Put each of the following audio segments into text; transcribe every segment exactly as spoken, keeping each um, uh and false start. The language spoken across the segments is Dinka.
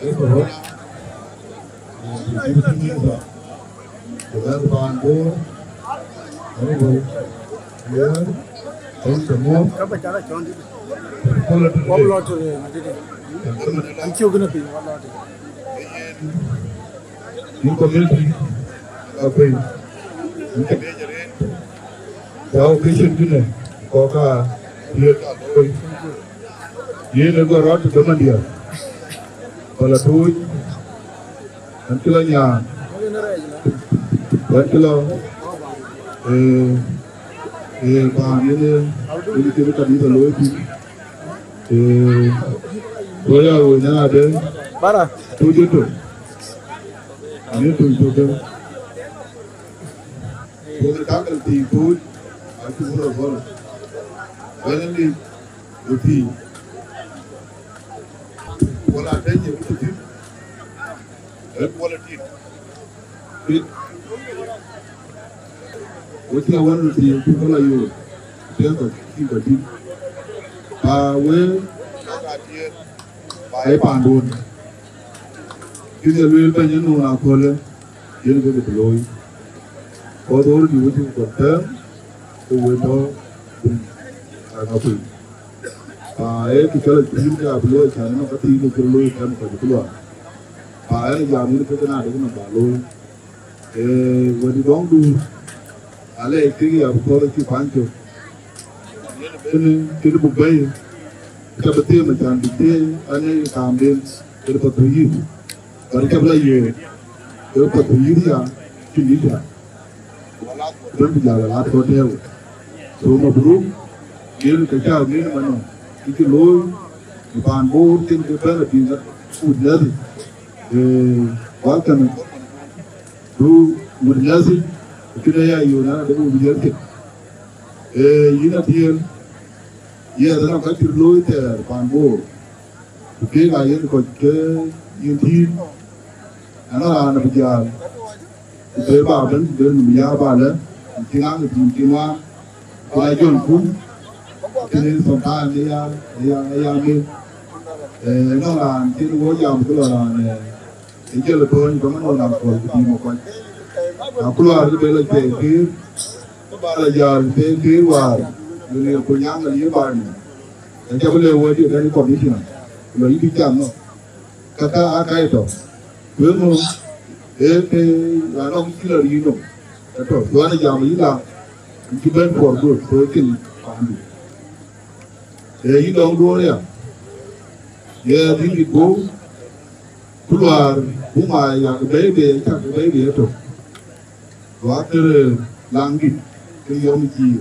Eko, eh, deputy minister, the man pan Bor, Honorable Mayor, Honorable Moore, Kaba cara chon di. Political, wap lot to the, didi. An ciu gina piny, wap lot. Yen, in community, akwai, in community, ya occasion gina, koka, yet, akwai. Yen ë gɔ̈t rɔt ë dhomandiɛ̈, Palatuc, ɣɛn cï lɔ Nyaaŋ, ɣɛn cï lɔ, ee, ee, paan yen, yen cïn kanitha looi thïn. Ee, go ya woi nyan ade, Bara. Tuc ë tök, yen tuc tök ë. Go ë kakë thii tuc, acï wurɔ gɔl. Wɛn ë lik, ë thii. Wala tëc ë kuc thïn, ë kuɔl ë tït. Pit. Wek cï awär röt thiëëc cï bï la yöök, tëëk kɔc cï kɔc dït. Pa wëë, pa ë paanduön. Cï ye lueel bɛ̈ny ë nu akölë, yen ke bï looi. Kɔc ɣööt dï wëc cï kɔc tɛ̈ɛ̈m, ke wëë tɔ̈ bum, ka ŋa piny. Pa ee kë cɔl acïïr ke abï looi, cän ënɔŋ ka thiin ë cï looi kɛ̈m kɔc ku luaar. Pa ee jam yen ke kënë adekë nɔm ba looi. Ee, wëdï dɔŋdu, alɛɛc kek ya bï kɔ̈th acï kuany cök. Yen ëbën cïn buk bɛ̈i, ka bï them, acan bï thiëëc, anë kaamden, kën path bï yïth. Bä cä bï la yöök, ee path ku yïth ya, cïn yïth ya. Bɛ̈n bï jäl alaat kɔn tɛ̈ɛ̈u. So, mabruk, yen ke cä ŋic manɔ, kë cï looi, në paan Bor, cïn kë bɛ̈n apiŋ, wut lɛ̈th, ee, welcome, du wut lɛ̈th, kën aya yöök na de wut lɛ̈th. Ee, yïn Adiel, yɛn anɔŋ ka cï looi thɛɛr paan Bor. Ku keek aa yen kɔc ke yen thïn, ënɔŋ raan abï jäl, ku bɛ ba bɛ̈n, ku bɛ nɔm ya ba lɛ, ku cï ŋaŋ ë thïn cï ŋuan, ku ya jɔl kum, ku cïn en sometime ë ya, ë ya, ë ya meth. Eh, ënɔŋ raan cïn wɔ jam ku lɔ raan, eh, ë jël ë thööny, bä man ɣɔn akɔ̈l ku bï mɔ kɔc. Na ku luaar kë bɛ lɔ cuɛi pïïr, bä la jäl pïïr, pïïr waar, në riɛl ku nyaŋ ë liep baai nɔm. Acä bï le wëëtdiɛ̈ tënë commissioner, ku lɔ yï bï cam nɔm. Kaka aa ka ye tɔ̈. Ku eeŋö ee ke raan nɔm cï lɔ riir nɔm? Ke tɔ̈, ku an, ë jam yï la, ku cï bɛ̈n for good, so cïn paandu. Ee yï dɔŋ duɔ̈ɔ̈r ya, ye adhil yï guöu, ku luaar, ku ŋuan, yak bɛ̈ɛ̈i bei, cak bɛ̈ɛ̈i bei etök. Ku akërë Laŋdït, ke yɔm cïï,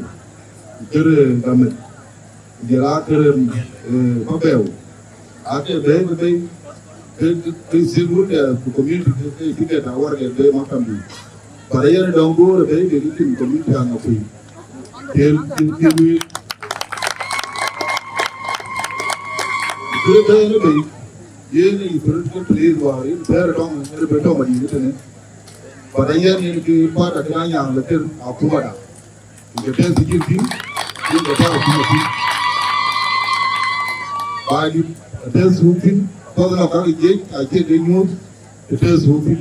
ku kërë Gamit, ku jɔl akërë, eh, Pabɛu, ake bɛ̈ɛ̈i bei, ke, ke, ke cït wun de ku community ke, ke, ke, ke ta wär ke bei maktam dï. But ayen dɔŋ duɔ̈ɔ̈r bei, ke, ke cïn community aŋa kuc. Tel, tel, tel wïïr. Kë bɛ̈ɛ̈i në bei, yen ë political place wäär, yen bɛ̈ɛ̈r tɔŋ, yen bɛ̈ɛ̈r tɔŋ madït tënë. But ayen yen kë part akën anyaŋ lɔ tël akumada. Ku ke tɛ̈ɛ̈th thïn thïn, yen ke part akuma thïn. Baai dït atɛ̈ɛ̈th thuk thïn, kɔc nɔm ka ke jiëc, acie ke nyuöth, atɛ̈ɛ̈th thuk thïn.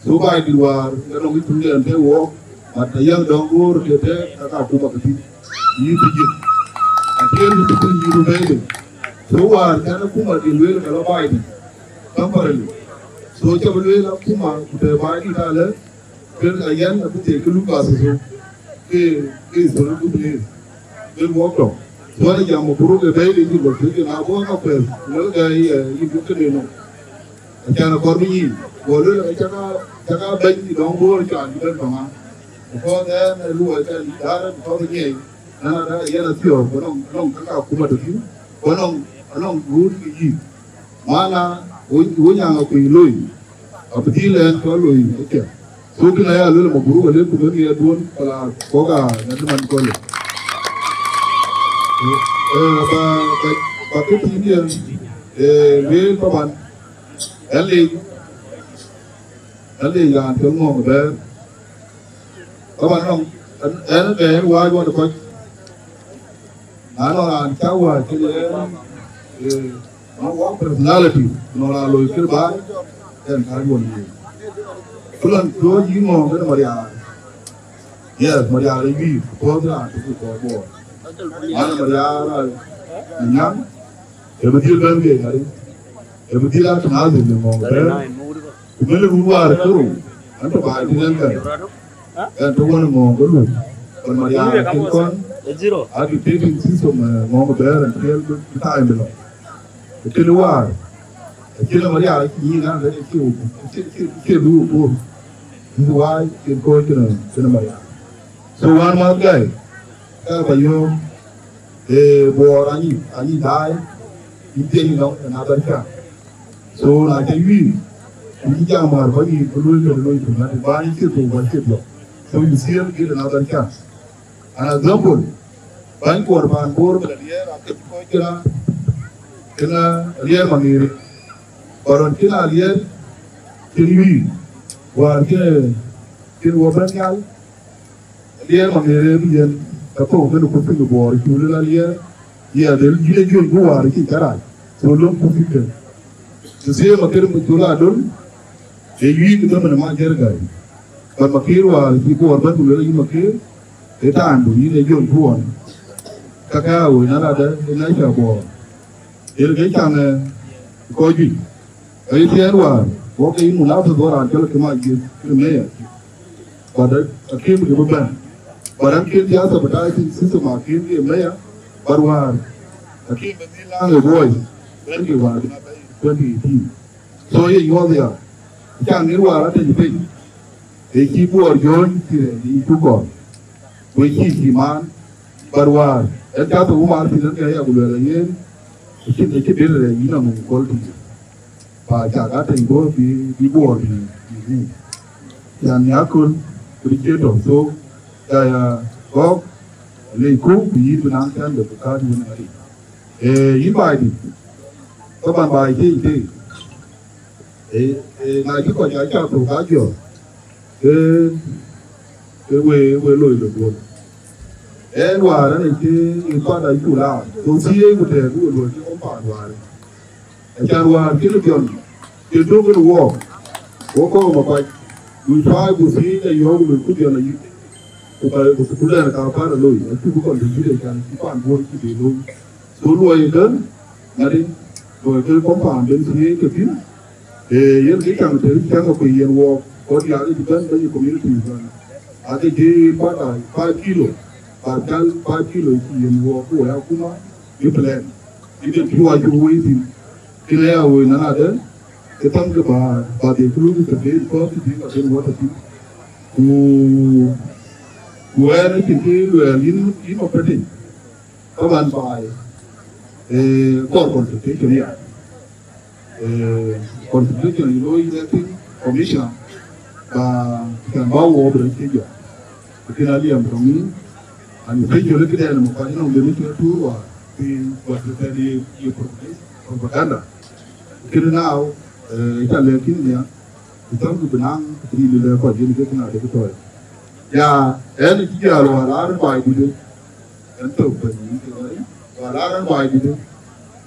So baai dït wäär, ke nɔŋ kë cuk yɛn tëë wɔɔk, but ayen dɔŋ duɔ̈ɔ̈r ke tɛ̈ɛ̈k, ka ka akuma ke thïn. Yï thïn yïn. Acie kë cuk yï run bɛ̈ɛ̈i bei. So wäär, kɛn akuma dït lueel ke lɔ baai dït. Temporarily. So, cä bï lueel akuma, ku të baai dït alë, kën ayen abï thiëc ke luk athithou, ke, ke historical place, ke wɔk tɔ̈. So, ɣɛn jam mabruk ë bɛ̈ɛ̈i de yïn, bä thiëc, na bɔ̈ ka kuɛth, ku luel ke, eh, yïn duk kënë nɔm. Acan akɔr bï yïn, go luel, caka, caka bɛ̈ny dɔŋ Bor can bï bɛ̈n tɔŋ an. Because ɣɛn ë luɔi kɛn däär, because nyiɛc, na, na, na, yen athiɔ̈ɔ̈k, ku nɔŋ, nɔŋ kaka akuma tɔ̈ thïn, ku nɔŋ, nɔŋ guut ke yï. Mana, wo, wo nyaŋ akuc loi, abï dhil ɛn cɔl loi ëcë. So, kën aya luel mabruk alek ku bɛ̈n ye duön, kala kɔ̈k aa ŋɛt man kɔ̈lë. Eh, ba, ba, ba kë thïn yen, eh, lueel taban, ɛn leec, ɛn leec raan cɔl Ŋɔ̈ŋ Bɛ̈ɛ̈r. Taban nɔŋ, ɛn, ɛn bɛ̈ɛ̈r wac wan kɔc. Na nɔŋ raan cä wäär cï lɛɛr, eh, Nɔŋ wɔ personality, nɔŋ raan loi kë baai, ɛn ka juɔn yïn. Ku lɔn tuɔɔc yï ŋɔɔŋ kënë Mariaar. Yes, Mariaar ë yï, puɔth raan të ku puɔth buɔɔr. Man Mariaar aa nyaŋ, ë bï dhil bɛ̈n ke ŋari. Ë bï dhil aa tïŋ adhil në ŋɔɔŋ bɛ̈ɛ̈r. Ku mɛn run wäär kërou, an, tɔ baai tïn ɛn kɛn. Ɛn tɔ wän ŋɔɔŋ ke luk. Kɔn Mariaar acïn kɔn, a dictating system, eh, ŋɔɔŋ bɛ̈ɛ̈r ɛn tiɛɛl bï time bï lɔ. Kënë wäär, acïn Mariaar acï nyin an, rɛ̈t acï wok, acï, acï, acï luk wok. This is why cïn kɔc kënë, kënë Mariaar. So wään mäth gäi, ka ba yöök, eh, Buɔɔr anyi, anyi daai, yï piɛny nɔm another chance. So na ca yï, ku yï jam wäär ba yï, ku luöi kënë luöi tïŋ, na të bäny cï thou ba cï dhiɔp. So you still get another chance. An example, bäny Kuɔɔr paan Bor bï la liɛɛr, akëc kɔc kënë, kënë liɛɛr maŋiir. Ba rɔn cïn a liɛɛr, cïn yï, wäär cïn, cïn wɔ bɛ̈n nhial, Aliɛɛr Maŋiɛɛr ë bï yen, ka thou kënë kuth piŋ Buɔɔr, cu lël Aliɛɛr, ya dhil yïn ë juëc bï wäär cï cä rac, so löm kuth piŋ kën. Të thiëëk Makër bï col adöl, ë yïk dhëmën ë Majiɛɛr gäi. Bän Makër wäär cï Buɔɔr bɛ̈n ku luel ayï Makër, ë taandu yïn ë juëc bï ɣɔn. Ka kë awëc na ladë ë nature Buɔɔr. Yen ke caŋ, eh, kɔc juëc. Ayï thiëër wäär, wok ke yïn munafis wok raan cɔl Akim Ajiëth, ke mayor. But, eh, Akim ke bï bɛ̈n. But an kën thiatha bï daai thïn system Akim ke mayor, but wäär, Akim bï dhil laŋ ë voice, bɛ̈n ke wäär, twenty eighteen. So ye nyuɔɔth ya, caŋ ŋer wäär atɛ̈ny piny. Ë cï Buɔɔr jɔ̈ɔ̈ny cï rɛɛc yiic cuk kɔɔr, ku ë cï cï maan, bär wäär, ë cath ë wun maan thïn ë ke ya ku luɛɛl ë yen, acïn, acï bil rɛɛc yïn anɔŋ quality. Pa cak atɛ̈ny bɔ̈ bï, bï Buɔɔr bï, bï ŋic. Can nya köl, ku bï cie tɔ̈ thok, ya, ya, gɔ̈k, lec ku, ku yïn bï naŋ cän de ku kaat wën ŋadï. Ee, yïn baai dït, thaban baai tei tei. Ee, ee, na cï kɔc aa cak thok aa jɔ̈ɔ̈k, ke, ke we, we loi lɔ duɔ̈n. Ɛn wäär ɛn ë cï ë pan acuk laar, thok thiëëc ku tɛ̈ɛ̈k we loi cï kɔm paan wäär. Acan wäär cïn dhiɔn, cïn tök kën wɔɔk, wok kɔ̈k makuac, luc paai ku thiëëc ayɔ̈ɔ̈k luc ku dhiɔn ayï. Ku ka, ku, ku lɛ̈ɛ̈r ka pan aloi, acuk bï kɔn dït dït acan cï paan duɔ̈n cï bï looi. So luɔi ëkë, ŋadï, luɔi ëkë compound den thiëëc ke thïn, ee, yen kë caŋ tëë caŋ akuc yen wɔɔk, kɔc diaal ëcï bɛ̈n bɛ̈ny ë community ëbɛ̈n. Aake jëë pata five kilo, ba jal five kilo cï yen wɔɔk ku wɛ̈ɛ̈k akuma, bï plan. Ëden cï wa cuk wei thïn, kën aya wei nɔn adë, ke thäm ke ba, ba dhil kë luth ke ben kɔ̈ɔ̈th cï dhil ka ben water thïn. Ku, ku ɛn acïn kë luɛɛl yïn, yïn ma Pete. Taban baai, eh, kɔɔr consultation ya. Eh, consultation ë looi electoral commission, ba, can ba wɔ bï rɔt cï jɔ. Lakin aliɛm tɔŋ yïn, and especially këdɛn ë makuany nɔŋ de mission tour wa, piny, wa të tɛ̈n ye, ye propaganda. Kënë now, eh, ca lɛ̈k yïn nia, ku thɔ̈n ku bï naŋ, ku bï lëlë kɔc yen ke këna de kë tɔ̈ɔ̈c. Ya, ɛn cï jɔl wa laar baai dït. Ɛn thok bɛ̈ny yïn ke lɔi, wala raan baai dït,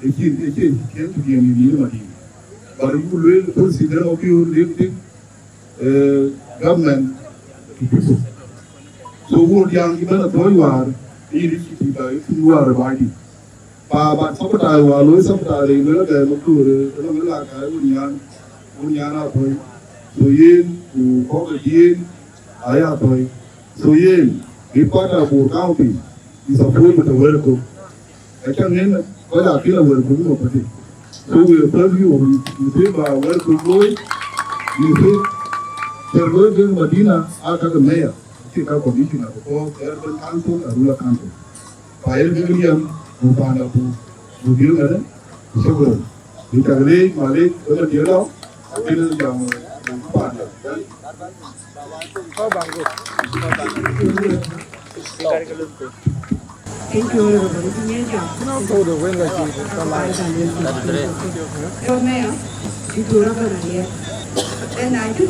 ë cïn, ë cïn, cïn të diɛ̈n yïn yïn Madina. Bä röt ku lueel policy den ɔ bï ɣöt lik tik, eh, government to people. So wun diaŋ cï bɛ̈n a thɔ̈ɔ̈c wäär, ë yïn cï bï bä yï thïn wäär ë baai dït. Pa, but sabotage wäär loi sabotage rëër lueel adɛ maköör, ë lɔ lueel aa kaai wun nyan, wun nyan aa thɔ̈ɔ̈c. So yen, ku kɔ̈k ë diëën, aya thɔ̈ɔ̈c. So yen, bï part of Bor County, is supposed to welcome. Aca ŋen kɔc akï la wɛ̈r kuc nɔm pädï. So we appeal you, you think ba wɛ̈r kuc looi, you think cär looi kek Madina aa kakë mayor, cï ka commissioner, because urban council a rural council. Fa yen kek liɛm, bu panda bu, bu dhiël ŋɛ̈në, shukran. Bï cak leec, ma leec, ëmën dhiël lɔ, akënë jam, bu panda. Thank you, Honorable Major. Your Mayor, Victoria Baraya. And I do